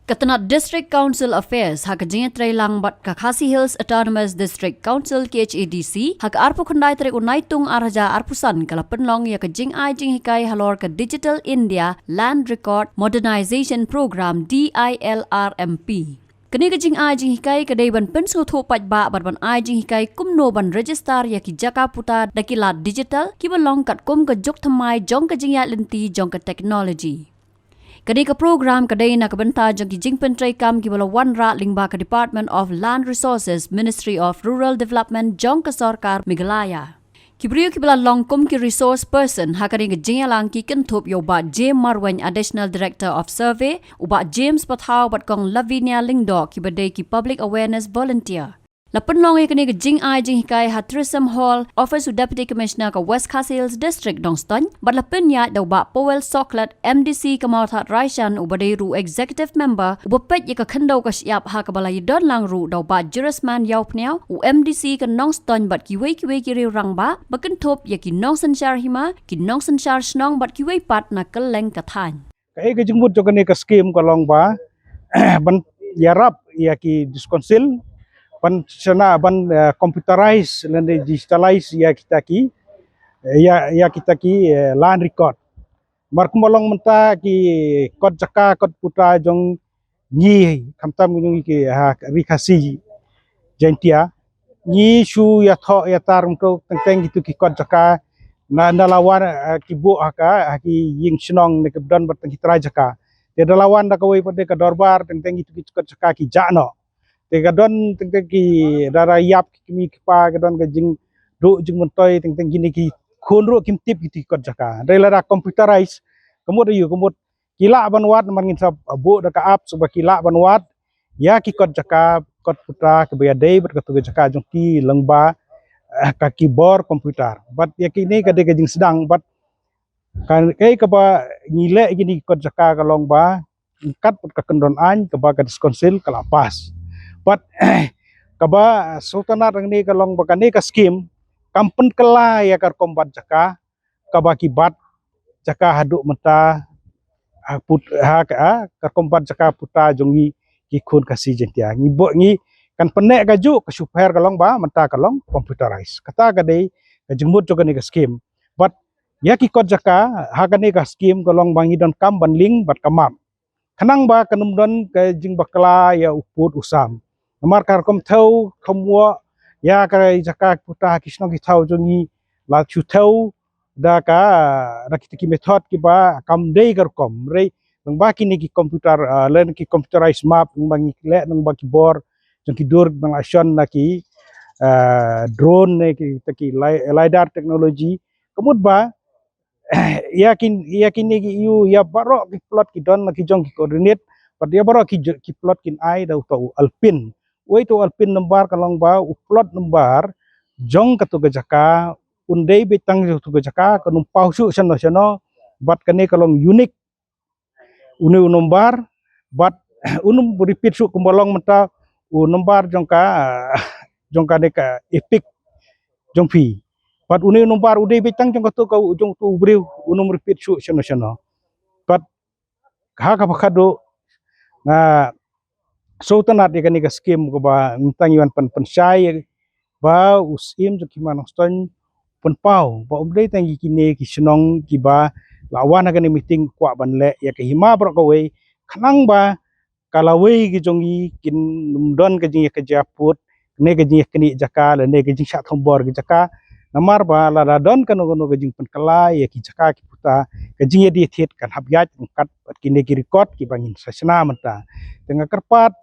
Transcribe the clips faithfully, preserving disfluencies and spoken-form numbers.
Ka tnad District Council Affairs ha ka jingïatreilang bad ka Khasi Hills Autonomous District Council, K H A D C, ha ka arphew khyndai tarik u Naitung ar hajar arphew san ka la pynlong ïa ka jingai jinghikai halor ka Digital India Land Record Modernization Program, D I L R M P. Kane ka jingai jinghikai ka dei ban pynsngewthuh paidbah bad ban ai jinghikai kumno ban register ïa ki jaka puta da ki lad digital kiba long katkum ka juk thymmai jong ka jingïaid lynti jong ka technology. Kane ka program ka dei na ka bynta jong ki jingpyntreikam kiba la wanrah lyngba ka Department of Land Resources, Ministry of Rural Development jong ka Sorkar Meghalaya. Ki briew kiba la long kum ki resource person ha kane ka jingïalang ki kynthup ïa u Bah James Marwein, Additional Director of Survey, u Bah James Pathaw bad Kong Lavinia Lyngdoh kiba dei ki Public Awareness Volunteer. La pynlong ïa kane ka jingai jinghikai ha Thrissur Hall, office u Deputy Commissioner ka West Khasi Hills District, Nongstoiñ, bad la pynïaid da u Bah Powell Sohkhlet, M D C ka Mawthadraishan, uba dei ruh u Executive Member, uba peit ïa ka khyndew ka shyiap, ha kaba la ïadon lang ruh da u Bah Jurisman Ïawphniaw, u M D C ka Nongstoiñ bad kiwei kiwei ki riew rangbah ba kynthup ïa ki nongsynshar hima, ki nongsynshar shnong bad kiwei pat na kylleng ka thaiñ. Kaei ka jingmut jong kane ka skim ka long ba ban ïarap ïa ki District Council ban shna ban, eh, computerize lane digitalize ïa kita ki, eh, ïa, ïa kita ki, eh, land record. Namar kumba long mynta ki kot jaka kot puta jong ngi, khamtam jong ngi ki ha Ri Khasi Jaintia, ngi shu ïathoh ïatar mynta teng teng kitu ki kot jaka na, na la wan, eh, ki buh ha ka, ha ki ïing shnong ne ki don bad teng ki trai jaka. Te da la wan da kawei pat de ka dorbar teng teng kitu ki kot jaka ki jah noh. Te ka don teng teng ki da, da ïap ki kmie ki kpa, ka don ka jingduh jingmyntoi teng teng kine ki khun ruh kim tip kitu ki kot jaka. Dei lada computerize, ka mut aïu, ka mut ki lah ban wad, namar ngin sa buh da ka app, shuh ba ki lah ban wad ïa ki kot jaka, kot puta kiba ïadei bad katu ka jaka jong ki lyngba, eh, ka keyboard computer. Bad ïa kine ka dei ka jingsdang, bad ka, kaei kaba ngi leh ïa kine ki kot jaka ka long ba ryngkat bad ka kyndon aiñ kaba ka District Council ka la pass. Bad kaba sngewtynnat hangne ka long ba kane ka skim kam pynkylla ïa ka rukom bat jaka kaba ki bat jaka haduh mynta, ha put-, ha ka, ha ka rukom bat jaka puta jong ngi ki khun Khasi Jaintia. Ngi buh ngi kan pynneh kajuh, ka shu pher ka long ba mynta ka long computerize. Kata ka dei ka jingmut jong kane ka skim. Bad ïa ki kot jaka ha kane ka skim ka long ba ngi donkam ban link bad ka map. Khnang ba kan ym don ka jingbakla ïa u pud u sam. Namar ka rukom thew kham wah ïa ka jaka puta ki shnong ki thaw jong ngi, la shu thew da ka, da kita ki method kiba kam dei ka rukom. Hynrei lyngba kine ki computer, ah, lane ki computerized map, lyngba ngi leh lyngba ki bor jong ki dur ba la shon na ki, ah, drone ne kita ki li-, lidar technology. Ka mut ba ïa kin, ïa kine ki ïoh ïa baroh ki plot ki don la ki jong ki coordinate, bad ïa baroh ki jo-, ki plot kin ai da uta u ALPIN. Uei uta u ALPIN number ka long ba u plot number jong katu ka jaka un dei beit tang jong katu ka jaka, kan ym paw shuh shano shano, bad kane ka long unique une u number, bad un ym repeat shuh kumba long mynta u number jong ka, jong kane ka EPIC jong phi. Bad une u number u dei beit tang jong katu ka, jong utu u briew, un ym repeat shuh shano shano. Bad ha kaba khadduh nga sngewtynnat ïa kane ka skim kaba mynta ngi wan pyn-, pynshai ba u Syiem jong ki hima Nongstoiñ pynpaw ba um dei tang ïa kine ki shnong kiba la wan ha kane meeting kwah ban leh ïa ka hima baroh kawei, khnang ba ka lawei ki jong ngi kin ym don ka jingïakajia pud, ne ka jingïaknieh jaka, lane ka jingshah thombor ki jaka. Namar ba lada don kano kano ka jingpynkylla ïa ki jaka ki puta, ka jingïadie thied kan hap ïaid ryngkat bad kine ki record kiba ngin sa shna mynta. Te nga kyrpad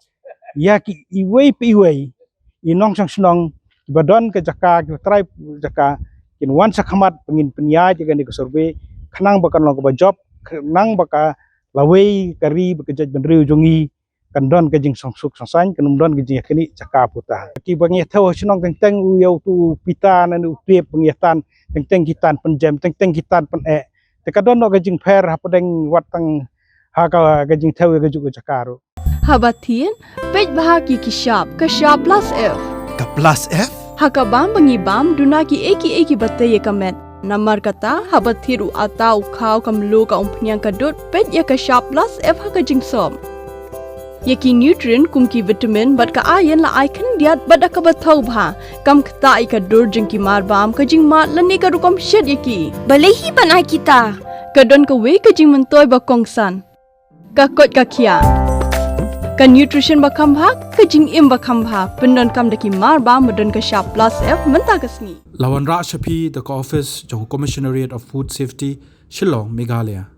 ïa ki iwei pa iwei i nongshong shnong kiba don ka jaka, kiba trai jaka, kin wan sha khmat ba ngin pynïaid ïa kane ka survey, khnang ba kan long kaba jop, khnang ba ka lawei ka ri bad ka jaitbynriew jong ngi kan don ka jingshongsuk shongsaiñ, kan ym don ka jingïaknieh jaka puta. Kiba ngi ïa thew ha shnong teng teng u ïa utu u pita ne u tep ba ngi ïa tan, teng teng ki tan pynjem, teng teng ki tan pyneh. Te ka don noh ka jingpher hapdeng wat tang ha ka, ka jingthew ïa kajuh ka jaka ruh. Haba thied, peit bha ïa ki shap, ka shap plus F. Ka plus F? Ha ka bam ba ngi bam, duna kiei kiei kiba tei ïa ka met. Namar kata, haba thied u atta u khaw ka mluh ka umphniang ka dud, peit ïa ka shap plus F ha ka jingsop. Ïa ki nutrient kum ki vitamin bad ka iron la ai khyndiat bad da kaba thaw bha. Kam ktah ïa ka dur jong ki marbam, ka jingmad lane ka rukom shet ïa ki. Balei hi ban ai kita? Ka don kawei ka jingmyntoi ba kongsan. Ka koit ka khiah. Ka nutrition ba kham bha, ka jingim ba kham bha. Pyndonkam da ki marbam ba don ka shap plus F mynta ka sngi. La wanrah sha phi da ka office jong Commissionerate of Food Safety, Shillong, Meghalaya.